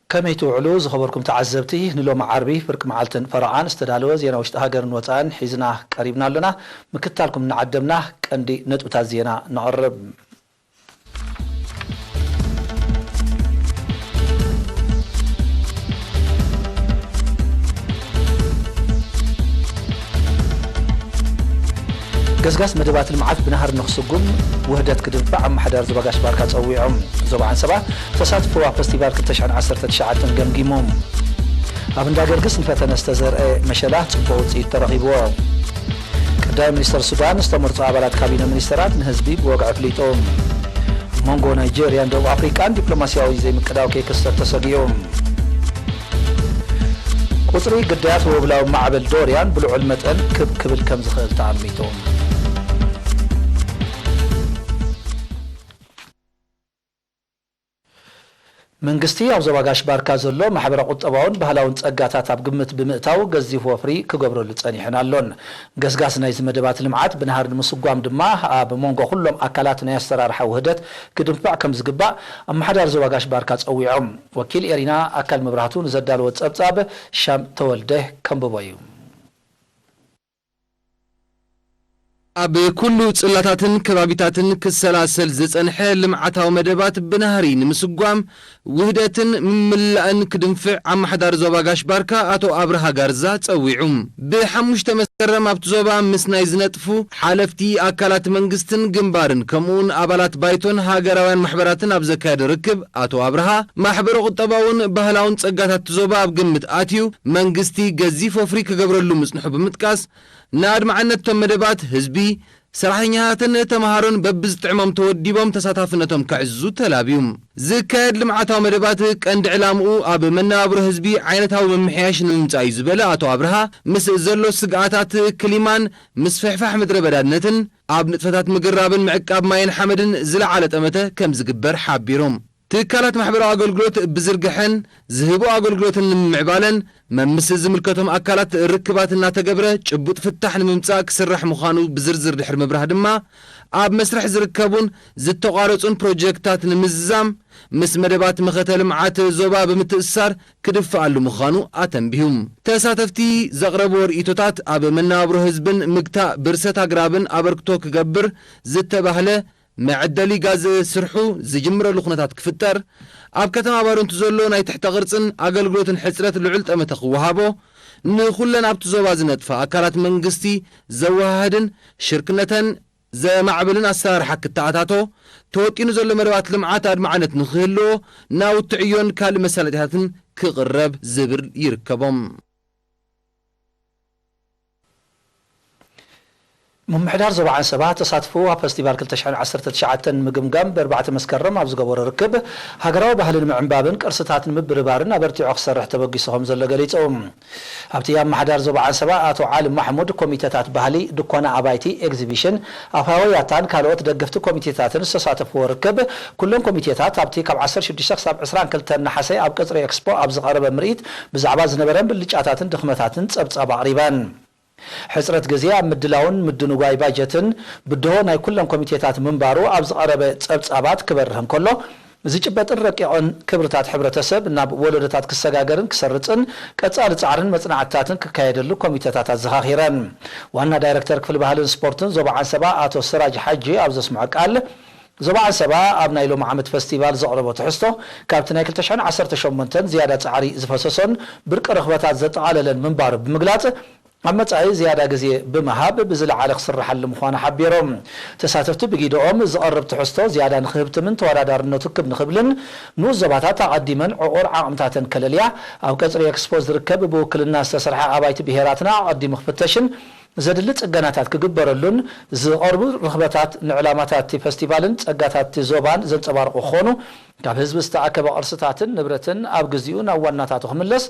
ከመይ ትውዕሉ ዝኸበርኩም ተዓዘብቲ? ንሎሚ ዓርቢ ፍርቂ መዓልትን ፈረቓን ዝተዳለወ ዜና ውሽጢ ሃገርን ወጻእን ሒዝና ቀሪብና ኣሎና። ምክትታልኩም እናዓደምና ቀንዲ ነጥብታት ዜና ነቕርብ። ገስጋስ መደባት ልምዓት ብናህሪ ንክስጉም ውህደት ክድንፋዕ ኣመሓዳሪ ዞባ ጋሽ ባርካ ጸዊዖም። ዞባ ዓንሰባ ተሳትፎ ኣብ ፈስቲቫል ክልተ ሽሕን ዓሰርተ ትሽዓተን ገምጊሙ። ኣብ እንዳ ገርግስ ንፈተነ ዝተዘርአ መሸላ ጽቡቕ ውጽኢት ተረኺብዎ። ቀዳማይ ሚኒስተር ሱዳን ዝተመርጹ ኣባላት ካቢነ ሚኒስተራት ንህዝቢ ብወግዒ ኣፍሊጡ። ኣብ መንጎ ናይጀርያን ደቡብ ኣፍሪቃን ዲፕሎማስያዊ ዘይምቅዳው ከይክሰት ተሰጊኡ። ቁጽሪ ግዳያት ወብላዊ ማዕበል ዶርያን ብልዑል መጠን ክብ ክብል ከም ዝኽእል ተኣሚቱ። መንግስቲ ኣብ ዞባ ጋሽ ባርካ ዘሎ ማሕበረ ቁጠባውን ባህላውን ጸጋታት ኣብ ግምት ብምእታው ገዚፍ ወፍሪ ክገብረሉ ጸኒሑን ኣሎን። ገስጋስ ናይዚ መደባት ልምዓት ብናህሪ ንምስጓም ድማ ኣብ መንጎ ኩሎም ኣካላት ናይ ኣሰራርሓ ውህደት ክድንፋዕ ከም ዝግባእ ኣመሓዳሪ ዞባ ጋሽ ባርካ ጸዊዖም። ወኪል ኤሪና ኣካል መብራህቱ ንዘዳለዎ ጸብጻብ ሻም ተወልደ ከንብቦ እዩ። ኣብ ኩሉ ጽላታትን ከባቢታትን ክሰላሰል ዝጸንሐ ልምዓታዊ መደባት ብናህሪ ንምስጓም ውህደትን ምምላእን ክድንፍዕ ኣመሓዳሪ ዞባ ጋሽ ባርካ ኣቶ ኣብርሃ ጋርዛ ጸዊዑ። ብሓሙሽተ መስከረም ኣብቲ ዞባ ምስ ናይ ዝነጥፉ ሓለፍቲ ኣካላት መንግስትን ግንባርን ከምኡውን ኣባላት ባይቶን ሃገራውያን ማሕበራትን ኣብ ዘካየዶ ርክብ ኣቶ ኣብርሃ ማሕበረ ቁጠባውን ባህላውን ጸጋታት እቲ ዞባ ኣብ ግምት ኣትዩ መንግስቲ ገዚፍ ወፍሪ ክገብረሉ ምጽንሑ ብምጥቃስ ንኣድማዕነት እቶም መደባት ህዝቢ፣ ሰራሕተኛታትን ተምሃሮን በብዝጥዕሞም ተወዲቦም ተሳታፍነቶም ከዕዝዙ ተላብዩ። ዝካየድ ልምዓታዊ መደባት ቀንዲ ዕላምኡ ኣብ መነባብሮ ህዝቢ ዓይነታዊ ምምሕያሽ ንምምጻእ እዩ ዝበለ ኣቶ ኣብርሃ፣ ምስ ዘሎ ስግኣታት ክሊማን ምስፍሕፋሕ ምድረ በዳነትን ኣብ ንጥፈታት ምግራብን ምዕቃብ ማይን ሓመድን ዝለዓለ ጠመተ ከም ዝግበር ሓቢሩ። ትካላት ማሕበራዊ ኣገልግሎት ብዝርግሐን ዝህቦ ኣገልግሎትን ንምምዕባለን መምስ ዝምልከቶም ኣካላት ርክባት እናተገብረ ጭቡጥ ፍታሕ ንምምጻእ ክስራሕ ምዃኑ ብዝርዝር ድሕሪ ምብራህ ድማ ኣብ መስርሕ ዝርከቡን ዝተቋረጹን ፕሮጀክታት ንምዝዛም ምስ መደባት መኸተ ልምዓት ዞባ ብምትእስሳር ክድፍኣሉ ምዃኑ ኣተንቢሁ። ተሳተፍቲ ዘቕረብዎ ርእይቶታት ኣብ መነባብሮ ህዝብን ምግታእ ብርሰት ኣግራብን ኣበርክቶ ክገብር ዝተባህለ መዐደሊ ጋዝ ስርሑ ዝጅምረሉ ኩነታት ክፍጠር፣ ኣብ ከተማ ባረንቱ ዘሎ ናይ ትሕተ ቅርጽን ኣገልግሎትን ሕጽረት ልዑል ጠመተ ክወሃቦ፣ ንኹለን ኣብቲ ዞባ ዝነጥፋ ኣካላት መንግስቲ ዘወሃህድን ሽርክነተን ዘማዕብልን ኣሰራርሓ ክተኣታቶ፣ ተወጢኑ ዘሎ መደባት ልምዓት ኣድማዕነት ንክህልዎ፣ ናውቲ ዕዮን ካልእ መሳለጥያታትን ክቕረብ ዝብል ይርከቦም። ምምሕዳር ዞባ ዓንሰባ ተሳትፎ ኣብ ፈስቲቫል ክልተ ሽሕን ዓሰርተ ትሽዓተን ንምግምጋም ብኣርባዕተ መስከረም ኣብ ዝገበሮ ርክብ፣ ሃገራዊ ባህሊ ንምዕንባብን ቅርስታት ንምብርባርን ኣበርቲዑ ክሰርሕ ተበጊሱ ከም ዘሎ ገሊጹ። ኣብቲ ኣመሓዳሪ ዞባ ዓንሰባ ኣቶ ዓሊ ማሕሙድ ኮሚተታት ባህሊ፣ ድኳና ኣባይቲ፣ ኤግዚቢሽን፣ ኣፋውያታን ካልኦት ደገፍቲ ኮሚቴታትን ዝተሳተፍዎ ርክብ፣ ኩለን ኮሚቴታት ኣብቲ ካብ ዓሰርተ ሽዱሽተ ክሳብ ዕስራን ክልተን ነሓሰ ኣብ ቀጽሪ ኤክስፖ ኣብ ዝቐረበ ምርኢት ብዛዕባ ዝነበረን ብልጫታትን ድኽመታትን ጸብጻብ ኣቕሪበን። ሕጽረት ግዜ ኣብ ምድላውን ምድንጓይ ባጀትን ብድሆ ናይ ኩለን ኮሚቴታት ምንባሩ ኣብ ዝቐረበ ጸብጻባት ክበርህ እንከሎ፣ ዝጭበጥን ረቂቕን ክብርታት ሕብረተሰብ ናብ ወለዶታት ክሰጋገርን ክሰርጽን ቀጻሊ ጻዕርን መጽናዕትታትን ክካየደሉ ኮሚተታት ኣዘኻኺረን። ዋና ዳይረክተር ክፍሊ ባህልን ስፖርትን ዞባ ዓንሰባ ኣቶ ስራጅ ሓጂ ኣብ ዘስምዖ ቃል፣ ዞባ ዓንሰባ ኣብ ናይ ሎሚ ዓመት ፈስቲቫል ዘቕረቦ ትሕዝቶ ካብቲ ናይ ክልተ ሽሕን ዓሰርተ ሸሞንተን ዝያዳ ጻዕሪ ዝፈሰሶን ብርቂ ርኽበታት ዘጠቓለለን ምንባሩ ብምግላጽ፣ ኣብ መጻኢ ዝያዳ ግዜ ብምሃብ ብዝለዓለ ክስርሓሉ ምዃኑ ሓቢሮም። ተሳተፍቲ ብጊደኦም፣ ዝቐርብ ትሕዝቶ ዝያዳ ንክህብትምን ተወዳዳርነቱ ክብ ንክብልን፣ ንኡስ ዞባታት ኣቐዲመን ዕቑር ዓቕምታተን ከለልያ፣ ኣብ ቀጽሪ ኤክስፖ ዝርከብ ብውክልና ዝተሰርሐ ኣባይቲ ብሄራትና ኣቐዲሙ ክፍተሽን ዘድሊ ጽገናታት ክግበረሉን፣ ዝቐርቡ ርኽበታት ንዕላማታት እቲ ፈስቲቫልን ጸጋታት እቲ ዞባን ዘንጸባርቑ ክኾኑ፣ ካብ ህዝቢ ዝተኣከበ ቅርስታትን ንብረትን ኣብ ግዚኡ ናብ ዋናታቱ ክምለስ፣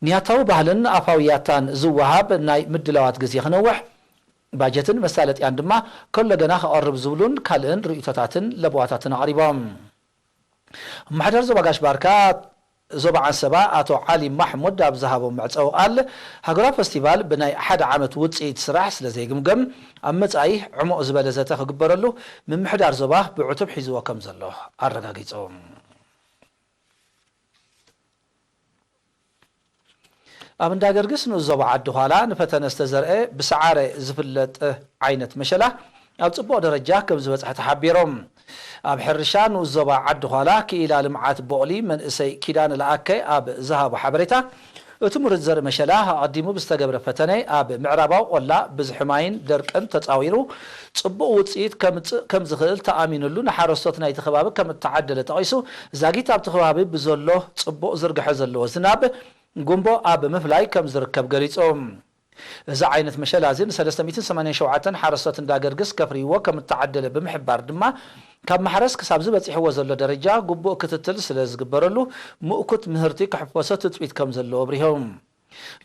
ንያታዊ ባህልን ኣፋዊ ያታን ዝወሃብ ናይ ምድላዋት ግዜ ክነውሕ፣ ባጀትን መሳለጥያን ድማ ከሎ ገና ክቐርብ ዝብሉን ካልእን ርእይቶታትን ለበዋታትን ኣቕሪቦም። ኣመሓዳሪ ዞባ ጋሽ ባርካ ዞባ ዓንሰባ ኣቶ ዓሊ ማሕሙድ ኣብ ዝሃቦ መዕጸዊ ቃል፣ ሃገራዊ ፈስቲቫል ብናይ ሓደ ዓመት ውጽኢት ስራሕ ስለ ዘይግምገም፣ ኣብ መጻኢ ዕሙቕ ዝበለ ዘተ ክግበረሉ ምምሕዳር ዞባ ብዕቱብ ሒዝዎ ከም ዘሎ ኣረጋጊጹ። ኣብ እንዳ ገርግስ ንኡስ ዞባ ዓዲ ዃላ ንፈተነ ዝተዘርአ ብሰዓረ ዝፍለጥ ዓይነት መሸላ ኣብ ጽቡቕ ደረጃ ከም ዝበጽሐ ተሓቢሮም። ኣብ ሕርሻ ንኡስ ዞባ ዓዲ ዃላ ክኢላ ልምዓት ቦቕሊ መንእሰይ ኪዳነ ለኣከ ኣብ ዝሃቦ ሓበሬታ፣ እቲ ምሩጽ ዘርኢ መሸላ ኣቐዲሙ ብዝተገብረ ፈተነ ኣብ ምዕራባዊ ቆላ ብዝሒ ማይን ደርቅን ተጻዊሩ ጽቡቕ ውጽኢት ከምጽእ ከም ዝኽእል ተኣሚኑሉ ንሓረስቶት ናይቲ ከባቢ ከም እተዓደለ ጠቒሱ፣ ዛጊት ኣብቲ ከባቢ ብዘሎ ጽቡቕ ዝርግሐ ዘለዎ ዝናብ ጉምቦ ኣብ ምፍላይ ከም ዝርከብ ገሊጹ። እዚ ዓይነት መሸላ እዚ ን ሰለስተ ሚእትን ሰማንያን ሸውዓተን ሓረስቶት እንዳ ገርግስ ከፍርይዎ ከም እተዓደለ ብምሕባር ድማ፣ ካብ ማሕረስ ክሳብ ዝበጺሕዎ ዘሎ ደረጃ ግቡእ ክትትል ስለ ዝግበረሉ፣ ምእኩት ምህርቲ ክሕፈሶ ትጽቢት ከም ዘለዎ ኣብሪሆም።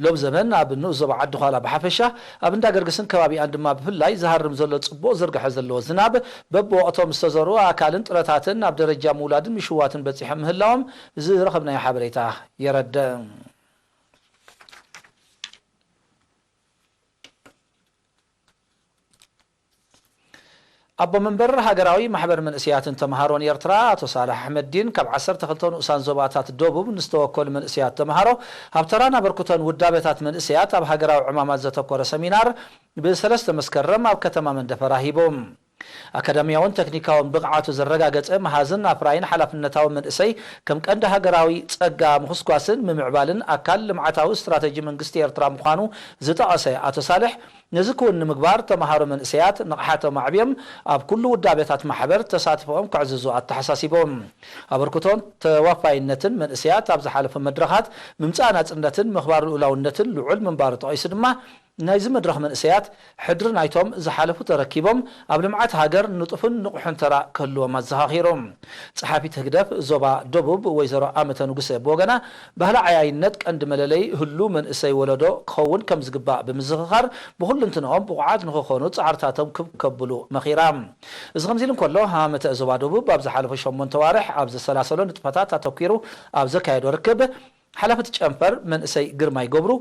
ሎብ ዘበን ኣብ ንኡስ ዞባ ዓዲ ዃላ ብሓፈሻ፣ ኣብ እንዳ ገርግስን ከባቢኣን ድማ ብፍላይ ዝሃርም ዘሎ ጽቡቕ ዝርግሐ ዘለዎ ዝናብ፣ በብወቕቶም ዝተዘርኡ ኣእካልን ጥረታትን ናብ ደረጃ ምውላድን ምሽዋትን በጺሖም ምህላዎም ዝረኸብናዮ ሓበሬታ የረድእ። ኣቦ መንበር ሃገራዊ ማሕበር መንእሰያትን ተምሃሮን ኤርትራ ኣቶ ሳልሕ ኣሕመዲን፣ ካብ ዓሰርተ ክልተ ንኡሳን ዞባታት ደቡብ ንዝተወከሉ መንእሰያት ተምሃሮ ኣብ ተራን ኣበርክቶን ውዳበታት መንእሰያት ኣብ ሃገራዊ ዕማማት ዘተኮረ ሰሚናር ብሰለስተ መስከረም ኣብ ከተማ መንደፈራ ሂቦም። ኣካዳሚያውን ተክኒካውን ብቕዓቱ ዘረጋገጸ መሃዝን ኣፍራይን ሓላፍነታዊ መንእሰይ ከም ቀንዲ ሃገራዊ ጸጋ ምኹስኳስን ምምዕባልን ኣካል ልምዓታዊ ስትራተጂ መንግስቲ ኤርትራ ምዃኑ ዝጠቐሰ ኣቶ ሳልሕ፣ ነዚ ክውን ንምግባር ተምሃሮ መንእሰያት ንቕሓቶም ኣዕብዮም ኣብ ኩሉ ውዳቤታት ማሕበር ተሳትፎኦም ከዕዝዙ ኣተሓሳሲቦም። ኣበርክቶን ተዋፋይነትን መንእሰያት ኣብ ዝሓለፉ መድረኻት ምምጻእ ናጽነትን ምኽባር ልኡላውነትን ልዑል ምንባሩ ጠቒሱ ድማ፣ ናይዚ መድረኽ መንእሰያት ሕድሪ ናይቶም ዝሓለፉ ተረኪቦም ኣብ ልምዓት ሃገር ንጡፍን ንቑሕን ተራ ክህልዎም ኣዘኻኺሩ። ጸሓፊት ህግደፍ ዞባ ደቡብ ወይዘሮ ኣመተ ንጉሰ ብወገና፣ ባህሊ ዓያይነት ቀንዲ መለለይ ህሉ መንእሰይ ወለዶ ክኸውን ከም ዝግባእ ብምዝኽኻር፣ ብኹልንትንኦም ብቑዓት ንኽኾኑ ጻዕርታቶም ክብ ከብሉ መኺራ። እዚ ከምዚ ኢሉ እንከሎ፣ ኣመተ ዞባ ደቡብ ኣብ ዝሓለፉ ሸሞንተ ኣዋርሕ ኣብ ዘሰላሰሎ ንጥፈታት ኣተኲሩ ኣብ ዘካየዶ ርክብ፣ ሓላፊት ጨንፈር መንእሰይ ግርማይ ገብሩ፣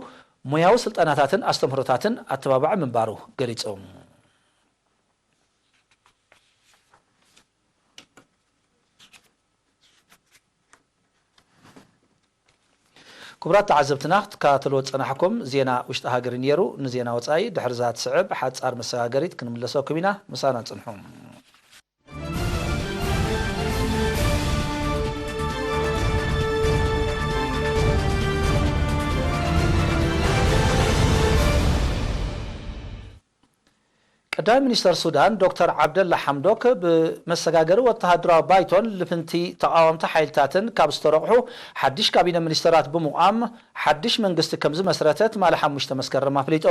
ሞያዊ ስልጠናታትን ኣስተምህሮታትን ኣተባባዒ ምንባሩ ገሊጹ። ክቡራት ተዓዘብትና፣ ክትከታተልዎ ዝጸናሕኩም ዜና ውሽጢ ሃገር እዩ ነይሩ። ንዜና ወጻኢ ድሕሪ እዛ ትስዕብ ሓጻር መሰጋገሪት ክንምለሰኩም ኢና። ምሳና ጽንሑ። ቀዳማይ ሚኒስተር ሱዳን ዶክተር ዓብደላ ሓምዶክ ብመሰጋገሪ ወተሃደራዊ ባይቶን ልፍንቲ ተቓወምቲ ሓይልታትን ካብ ዝተረቑሑ ሓድሽ ካቢነ ሚኒስተራት ብምቋም ሓድሽ መንግስቲ ከም ዝመስረተ ትማሊ ሓሙሽተ መስከረም ኣፍሊጡ።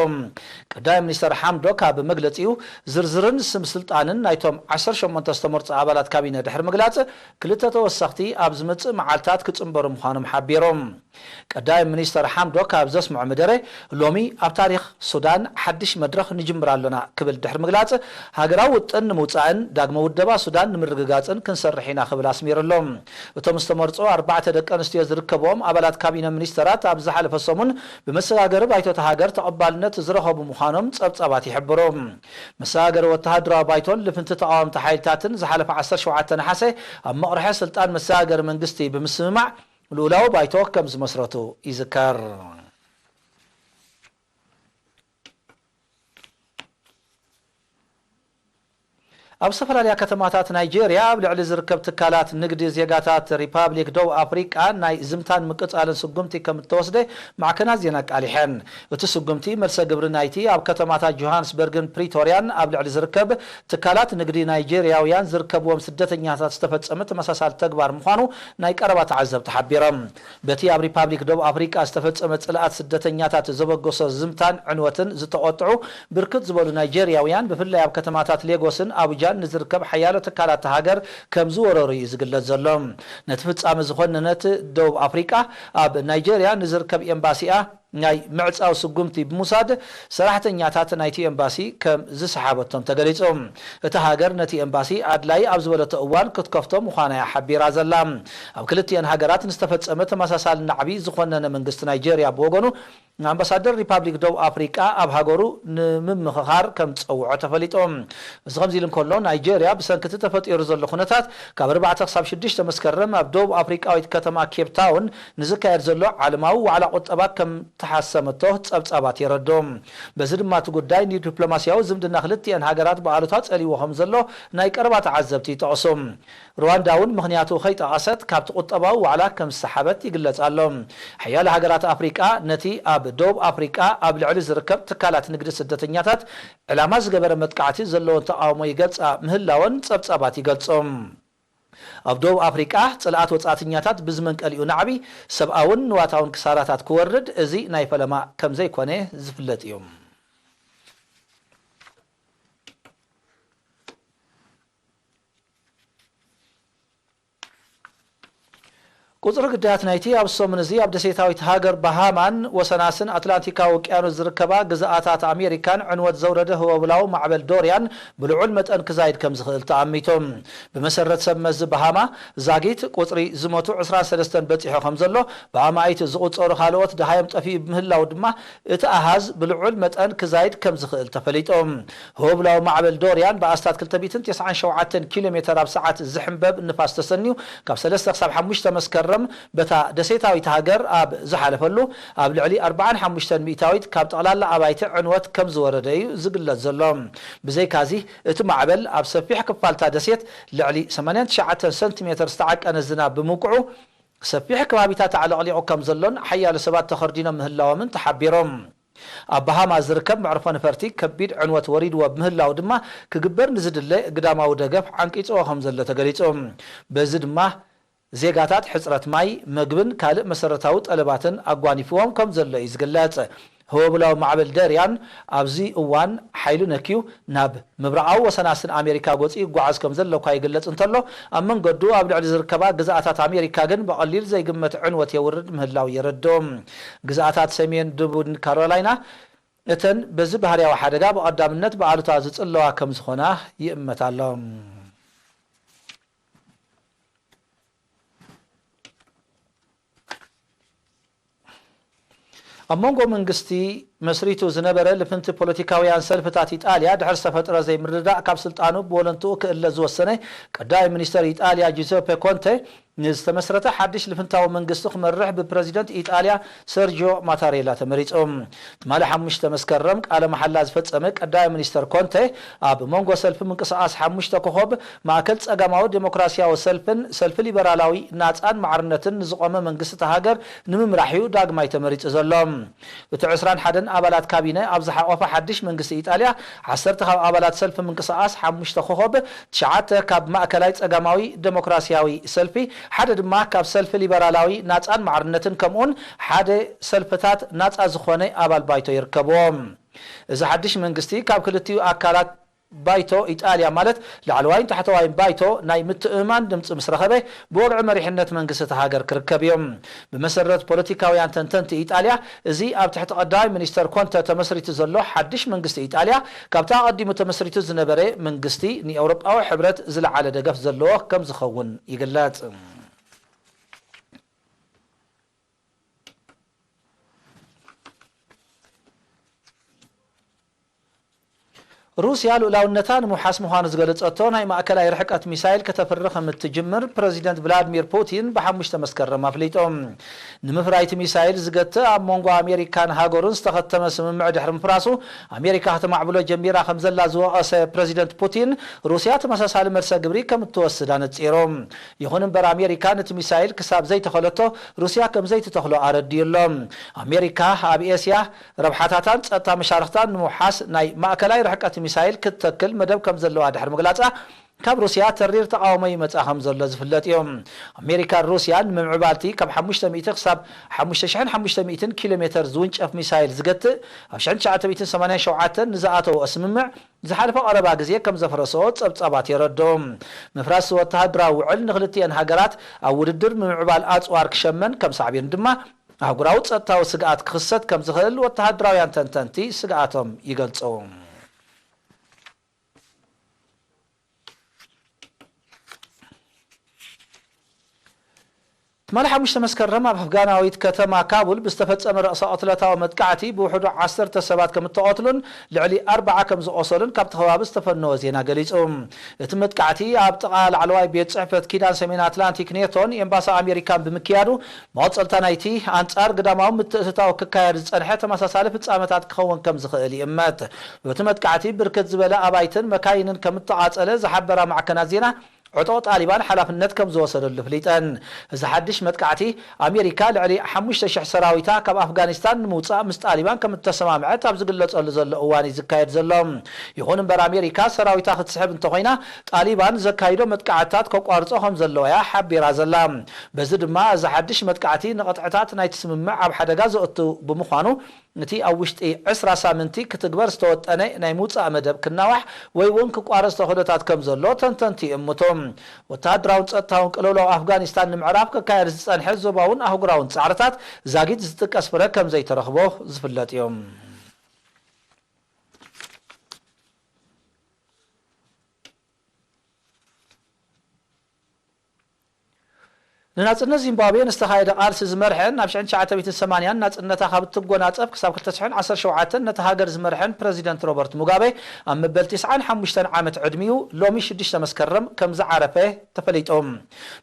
ቀዳማይ ሚኒስተር ሓምዶክ ኣብ መግለጺኡ ዝርዝርን ስም ስልጣንን ናይቶም ዓሰርተ ሸሞንተ ዝተመርጹ ኣባላት ካቢነ ድሕሪ ምግላጽ፣ ክልተ ተወሰኽቲ ኣብ ዝመጽእ መዓልታት ክጽንበሩ ምዃኖም ሓቢሩ። ቀዳማይ ሚኒስተር ሓምዶክ ኣብ ዘስምዖ መደረ፣ ሎሚ ኣብ ታሪኽ ሱዳን ሓድሽ መድረኽ ንጅምር ኣሎና ክብል ድሕሪ ምግላጽ፣ ሃገራዊ ውጥን ንምውጻእን ዳግመ ውደባ ሱዳን ንምርግጋጽን ክንሰርሕ ኢና ክብል ኣስሚሩ ኣሎ። እቶም ዝተመርጹ ኣርባዕተ ደቂ ኣንስትዮ ዝርከብዎም ኣባላት ካቢነ ሚኒስተራት ኣብ ዝሓለፈ ሰሙን ብመሰጋገሪ ባይቶ እታ ሃገር ተቐባልነት ዝረኸቡ ምዃኖም ጸብጻባት ይሕብሩ። መሰጋገሪ ወተሃደራዊ ባይቶን ልፍንቲ ተቓወምቲ ሓይልታትን ዝሓለፈ ዓሰርተ ሸውዓተ ነሓሰ ኣብ መቕርሐ ስልጣን መሰጋገሪ መንግስቲ ብምስምማዕ ልኡላዊ ባይቶ ከም ዝመስረቱ ይዝከር። ኣብ ዝተፈላለያ ከተማታት ናይጄርያ ኣብ ልዕሊ ዝርከብ ትካላት ንግዲ ዜጋታት ሪፓብሊክ ደቡብ ኣፍሪቃ ናይ ዝምታን ምቅጻልን ስጉምቲ ከም እተወስደ ማዕከናት ዜና ኣቃሊሐን። እቲ ስጉምቲ መልሰ ግብሪ ናይቲ ኣብ ከተማታት ጆሃንስበርግን ፕሪቶርያን ኣብ ልዕሊ ዝርከብ ትካላት ንግዲ ናይጄርያውያን ዝርከብዎም ስደተኛታት ዝተፈጸመ ተመሳሳሊ ተግባር ምዃኑ ናይ ቀረባ ተዓዘብቲ ሓቢሮም። በቲ ኣብ ሪፓብሊክ ደቡብ ኣፍሪቃ ዝተፈጸመ ጽልኣት ስደተኛታት ዘበገሶ ዝምታን ዕንወትን ዝተቖጥዑ ብርክት ዝበሉ ናይጄርያውያን፣ ብፍላይ ኣብ ከተማታት ሌጎስን ኣቡጃን ንዝርከብ ሓያሎ ትካላት እታ ሃገር ከም ዝወረሩ እዩ ዝግለጽ ዘሎ። ነቲ ፍጻመ ዝኾነነት ደቡብ ኣፍሪቃ፣ ኣብ ናይጄርያ ንዝርከብ ኤምባሲኣ ናይ ምዕጻው ስጉምቲ ብምውሳድ፣ ሰራሕተኛታት ናይቲ ኤምባሲ ከም ዝሰሓበቶም ተገሊጹ። እታ ሃገር ነቲ ኤምባሲ ኣድላዪ ኣብ ዝበለቶ እዋን ክትከፍቶ ምዃና እያ ሓቢራ ዘላ። ኣብ ክልቲኤን ሃገራት ንዝተፈጸመ ተመሳሳሊ ናዕቢ ዝኾነነ መንግስቲ ናይጄርያ ብወገኑ፣ ንኣምባሳደር ሪፓብሊክ ደቡብ ኣፍሪቃ ኣብ ሃገሩ ንምምኽኻር ከም ዝጸውዖ ተፈሊጡ። እዚ ከምዚ ኢሉ እንከሎ፣ ናይጄርያ ብሰንኪ እቲ ተፈጢሩ ዘሎ ኩነታት ካብ ኣርባዕተ ክሳብ ሽዱሽተ መስከረም ኣብ ደቡብ ኣፍሪቃዊት ከተማ ኬፕ ታውን ንዝካየድ ዘሎ ዓለማዊ ዋዕላ ቁጠባ ከም ተሓሰመቶ ጸብጻባት የረድኡ። በዚ ድማ እቲ ጉዳይ ንዲፕሎማስያዊ ዝምድና ክልቲኤን ሃገራት ብኣሉታ ጸሊዎ ከም ዘሎ ናይ ቀረባ ተዓዘብቲ ይጠቕሱ። ሩዋንዳ እውን ምኽንያቱ ከይጠቐሰት ካብቲ ቁጠባዊ ዋዕላ ከም ዝሰሓበት ይግለጽ ኣሎ። ሓያለ ሃገራት ኣፍሪቃ ነቲ ኣብ ደቡብ ኣፍሪቃ ኣብ ልዕሊ ዝርከብ ትካላት ንግዲ ስደተኛታት ዕላማ ዝገበረ መጥቃዕቲ ዘለዎን ተቓውሞ ይገልጻ ምህላወን ጸብጻባት ይገልጹ። ኣብ ደቡብ ኣፍሪቃ ጽልኣት ወጻእተኛታት ብዝመንቀሊኡ ናዕቢ ሰብኣውን ንዋታውን ክሳራታት ክወርድ እዚ ናይ ፈለማ ከም ዘይኮነ ዝፍለጥ እዩ። ቁጽሪ ግዳያት ናይቲ ኣብ ሰሙን እዚ ኣብ ደሴታዊት ሃገር ባሃማን ወሰናስን ኣትላንቲካዊ ውቅያኖስ ዝርከባ ግዝኣታት ኣሜሪካን ዕንወት ዘውረደ ህወብላዊ ማዕበል ዶርያን ብልዑል መጠን ክዛይድ ከም ዝኽእል ተኣሚቱ። ብመሰረት ሰብ መዚ ባሃማ ዛጊት ቁጽሪ ዝሞቱ ዕስራን ሰለስተን በጺሑ ከም ዘሎ፣ ብኣማኢት ዝቑጸሩ ካልኦት ደሃዮም ጠፊኡ ብምህላው ድማ እቲ ኣሃዝ ብልዑል መጠን ክዛይድ ከም ዝኽእል ተፈሊጡ። ህወብላዊ ማዕበል ዶርያን ብኣስታት ክልተ ሚእትን ተስዓን ሸውዓተን ኪሎ ሜተር ኣብ ሰዓት ዝሕንበብ ንፋስ ተሰንዩ ካብ ሰለስተ ክሳብ ሓሙሽተ መስከረም በታ ደሴታዊት ሃገር ኣብ ዝሓለፈሉ ኣብ ልዕሊ ኣርባዓን ሓሙሽተን ሚእታዊት ካብ ጠቕላላ ኣባይቲ ዕንወት ከም ዝወረደ እዩ ዝግለጽ ዘሎ። ብዘይካዚ እቲ ማዕበል ኣብ ሰፊሕ ክፋልታ ደሴት ልዕሊ ሰማንያን ትሽዓተን ሰንቲሜተር ዝተዓቀነ ዝናብ ብምውቅዑ ሰፊሕ ከባቢታት ኣዕለቕሊቑ ከም ዘሎን ሓያሎ ሰባት ተኸርዲኖም ምህላዎምን ተሓቢሮም። ኣብ ባሃማ ዝርከብ መዕርፎ ነፈርቲ ከቢድ ዕንወት ወሪድዎ ብምህላው ድማ ክግበር ንዝድለ ግዳማዊ ደገፍ ዓንቂጽዎ ከም ዘሎ ተገሊጹ። በዚ ድማ ዜጋታት ሕጽረት ማይ፣ መግብን ካልእ መሰረታዊ ጠለባትን ኣጓኒፍዎም ከም ዘሎ እዩ ዝግለጽ። ህወብላዊ ማዕበል ደርያን ኣብዚ እዋን ሓይሉ ነክዩ ናብ ምብራቓዊ ወሰናስን ኣሜሪካ ገጹ ይጓዓዝ ከም ዘሎ እኳ ይግለጽ እንተሎ፣ ኣብ መንገዱ ኣብ ልዕሊ ዝርከባ ግዝኣታት ኣሜሪካ ግን ብቐሊል ዘይግመት ዕንወት የውርድ ምህላው የረድኡ። ግዝኣታት ሰሜን ደቡብ ካሮላይና እተን በዚ ባህርያዊ ሓደጋ ብቐዳምነት ብኣሉታ ዝጽለዋ ከም ዝኾና ይእመት ኣሎ። ኣብ መንጎ መንግስቲ መስሪቱ ዝነበረ ልፍንቲ ፖለቲካውያን ሰልፍታት ኢጣልያ ድሕሪ ዝተፈጥረ ዘይምርድዳእ ካብ ስልጣኑ ብወለንትኡ ክእለ ዝወሰነ ቀዳማይ ሚኒስተር ኢጣልያ ጁዘፔ ኮንተ ንዝተመስረተ ሓድሽ ልፍንታዊ መንግስቲ ክመርሕ ብፕረዚደንት ኢጣልያ ሰርጂዮ ማታሬላ ተመሪጹ። ትማሊ ሓሙሽተ መስከረም ቃለ መሓላ ዝፈጸመ ቀዳማይ ሚኒስተር ኮንተ ኣብ መንጎ ሰልፊ ምንቅስቓስ ሓሙሽተ ኮኾብ ማእከል ጸጋማዊ ዴሞክራስያዊ ሰልፍን ሰልፊ ሊበራላዊ ናጻን ማዕርነትን ንዝቖመ መንግስቲ እታ ሃገር ንምምራሕ እዩ ዳግማይ ተመሪጹ ዘሎ። እቲ ዕስራን ሓደን ኣባላት ካቢነ ኣብ ዝሓቖፈ ሓድሽ መንግስቲ ኢጣልያ፣ ዓሰርተ ካብ ኣባላት ሰልፊ ምንቅስቓስ ሓሙሽተ ኮኾብ፣ ትሽዓተ ካብ ማእከላይ ጸጋማዊ ዴሞክራስያዊ ሰልፊ፣ ሓደ ድማ ካብ ሰልፊ ሊበራላዊ ናጻን ማዕርነትን ከምኡውን ሓደ ሰልፍታት ናጻ ዝኾነ ኣባል ባይቶ ይርከብዎም። እዚ ሓድሽ መንግስቲ ካብ ክልቲኡ ኣካላት ባይቶ ኢጣልያ ማለት ላዕለዋይን ታሕተዋይን ባይቶ ናይ ምትእምማን ድምፂ ምስ ረኸበ ብወግዒ መሪሕነት መንግስቲ እታ ሃገር ክርከብ እዩ። ብመሰረት ፖለቲካውያን ተንተንቲ ኢጣልያ እዚ ኣብ ትሕቲ ቀዳማይ ሚኒስተር ኮንተ ተመስሪቱ ዘሎ ሓድሽ መንግስቲ ኢጣልያ ካብቲ ኣቐዲሙ ተመስሪቱ ዝነበረ መንግስቲ ንኤውሮጳዊ ሕብረት ዝለዓለ ደገፍ ዘለዎ ከም ዝኸውን ይግለጽ። ሩስያ ልኡላውነታ ንምውሓስ ምዃኑ ዝገለጸቶ ናይ ማእከላይ ርሕቀት ሚሳይል ከተፍሪ ከም እትጅምር ፕረዚደንት ቭላድሚር ፑቲን ብሓሙሽተ መስከረም ኣፍሊጡ። ንምፍራይ እቲ ሚሳይል ዝገትእ ኣብ መንጎ ኣሜሪካን ሃገሩን ዝተኸተመ ስምምዕ ድሕሪ ምፍራሱ ኣሜሪካ ከተማዕብሎ ጀሚራ ከም ዘላ ዝወቐሰ ፕረዚደንት ፑቲን ሩስያ ተመሳሳሊ መልሰ ግብሪ ከም እትወስድ ኣነጺሩ። ይኹን እምበር ኣሜሪካ ነቲ ሚሳይል ክሳብ ዘይተኸለቶ ሩስያ ከም ዘይትተኽሎ ኣረዲኡ ኣሎ። ኣሜሪካ ኣብ ኤስያ ረብሓታታን ጸጥታ መሻርኽታን ንምውሓስ ናይ ማእከላይ ርሕቀት ሚሳይል ክትተክል መደብ ከም ዘለዋ ድሕሪ ምግላጻ፣ ካብ ሩስያ ተሪር ተቓውሞ ይመጻ ከም ዘሎ ዝፍለጥ እዩ። ኣሜሪካን ሩስያን ንምምዕባልቲ ካብ ሓሙሽተ ሚእቲ ክሳብ ሓሙሽተ ሽሕን ሓሙሽተ ሚእትን ኪሎ ሜተር ዝውንጨፍ ሚሳይል ዝገትእ ኣብ ሽሕን ትሽዓተ ሚእትን ሰማንያን ሸውዓተን ንዝኣተውኦ ስምምዕ ዝሓለፈ ቀረባ ግዜ ከም ዘፍረስኦ ጸብጻባት የረድኡ። ምፍራስ ወተሃደራዊ ውዕል ንክልቲኤን ሃገራት ኣብ ውድድር ምምዕባል ኣጽዋር ክሸመን ከም ሳዕቤኑ ድማ ኣህጉራዊ ጸጥታዊ ስግኣት ክኽሰት ከም ዝኽእል ወተሃደራውያን ተንተንቲ ስግኣቶም ይገልጹ። ትማሊ ሓሙሽተ መስከረም ኣብ ኣፍጋናዊት ከተማ ካቡል ብዝተፈጸመ ርእሰ ቅትለታዊ መጥቃዕቲ ብውሕዱ ዓሰርተ ሰባት ከም እተቐትሉን ልዕሊ ኣርባዓ ከም ዝቖሰሉን ካብቲ ከባቢ ዝተፈነወ ዜና ገሊጹ። እቲ መጥቃዕቲ ኣብ ጥቓ ላዕለዋይ ቤት ጽሕፈት ኪዳን ሰሜን ኣትላንቲክ ኔቶን ኤምባሲ ኣሜሪካን ብምክያዱ፣ መቐጸልታ ናይቲ ኣንጻር ግዳማዊ ምትእትታው ክካየድ ዝጸንሐ ተመሳሳሊ ፍጻመታት ክኸውን ከም ዝኽእል ይእመት። በቲ መጥቃዕቲ ብርክት ዝበለ ኣባይትን መካይንን ከም እተቓጸለ ዝሓበራ ማዕከናት ዜና፣ ዕጡቕ ጣሊባን ሓላፍነት ከም ዝወሰደሉ ኣፍሊጠን። እዚ ሓድሽ መጥቃዕቲ፣ ኣሜሪካ ልዕሊ ሓሙሽተ ሽሕ ሰራዊታ ካብ ኣፍጋኒስታን ንምውጻእ ምስ ጣሊባን ከም እተሰማምዐት ኣብ ዝግለጸሉ ዘሎ እዋን እዩ ዝካየድ ዘሎ። ይኹን እምበር፣ ኣሜሪካ ሰራዊታ ክትስሕብ እንተኾይና፣ ጣሊባን ዘካይዶ መጥቃዕትታት ከቋርጾ ከም ዘለዎ እያ ሓቢራ ዘላ። በዚ ድማ፣ እዚ ሓድሽ መጥቃዕቲ ንቕጥዕታት ናይቲ ስምምዕ ኣብ ሓደጋ ዘእቱ ብምዃኑ፣ እቲ ኣብ ውሽጢ ዕስራ ሳምንቲ ክትግበር ዝተወጠነ ናይ ምውጻእ መደብ ክናዋሕ ወይ እውን ክቋረጽ ተኽእሎታት ከም ዘሎ ተንተንቲ ይእምቱ። ወተሃደራውን ጸጥታውን ቅልውላው ኣፍጋኒስታን ንምዕራፍ ክካየድ ዝጸንሐ ዞባውን ኣህጉራውን ጻዕርታት ዛጊት ዝጥቀስ ፍረ ከም ዘይተረኽቦ ዝፍለጥ እዩ። ንናጽነት ዚምባብዌ ንዝተኻየደ ቃልሲ ዝመርሐን ናብ ሽሕን ትሽዓተ ሚእትን ሰማንያን ናጽነታ ካብ እትጎናጸፍ ክሳብ ክልተ ሽሕን ዓሰርተ ሸውዓተን ነታ ሃገር ዝመርሐን ፕረዚደንት ሮበርት ሙጋቤ፣ ኣብ መበል ቲስዓን ሓሙሽተን ዓመት ዕድሚኡ፣ ሎሚ ሽዱሽተ መስከረም ከም ዝዓረፈ ተፈሊጡ።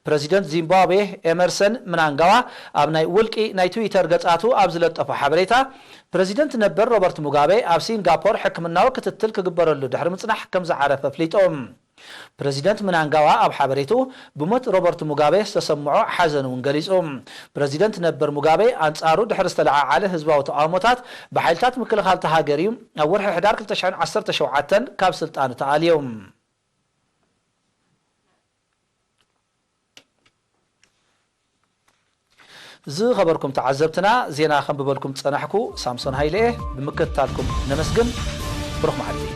ፕረዚደንት ዚምባብዌ ኤመርሰን ምናንጋዋ ኣብ ናይ ውልቂ ናይ ትዊተር ገጻቱ ኣብ ዝለጠፎ ሓበሬታ፣ ፕረዚደንት ነበር ሮበርት ሙጋቤ ኣብ ሲንጋፖር ሕክምናዊ ክትትል ክግበረሉ ድሕሪ ምጽናሕ ከም ዝዓረፈ ኣፍሊጡ። ፕረዚደንት ምናንጋዋ ኣብ ሓበሬቱ፣ ብሞት ሮበርት ሙጋቤ ዝተሰምዖ ሓዘን እውን ገሊጹ። ፕረዚደንት ነበር ሙጋቤ፣ ኣንጻሩ ድሕሪ ዝተለዓዓለ ህዝባዊ ተቓውሞታት፣ ብሓይልታት ምክልኻል እታ ሃገር እዩ ኣብ ወርሒ ሕዳር ክልተ ሽሕን ዓሰርተ ሸውዓተን ካብ ስልጣኑ ተኣልዩ። ዝኸበርኩም ተዓዘብትና፣ ዜና ከንብበልኩም ዝጸናሕኩ ሳምሶን ሃይለ እየ። ብምክትታልኩም ነመስግን። ብሩኽ መዓልቲ።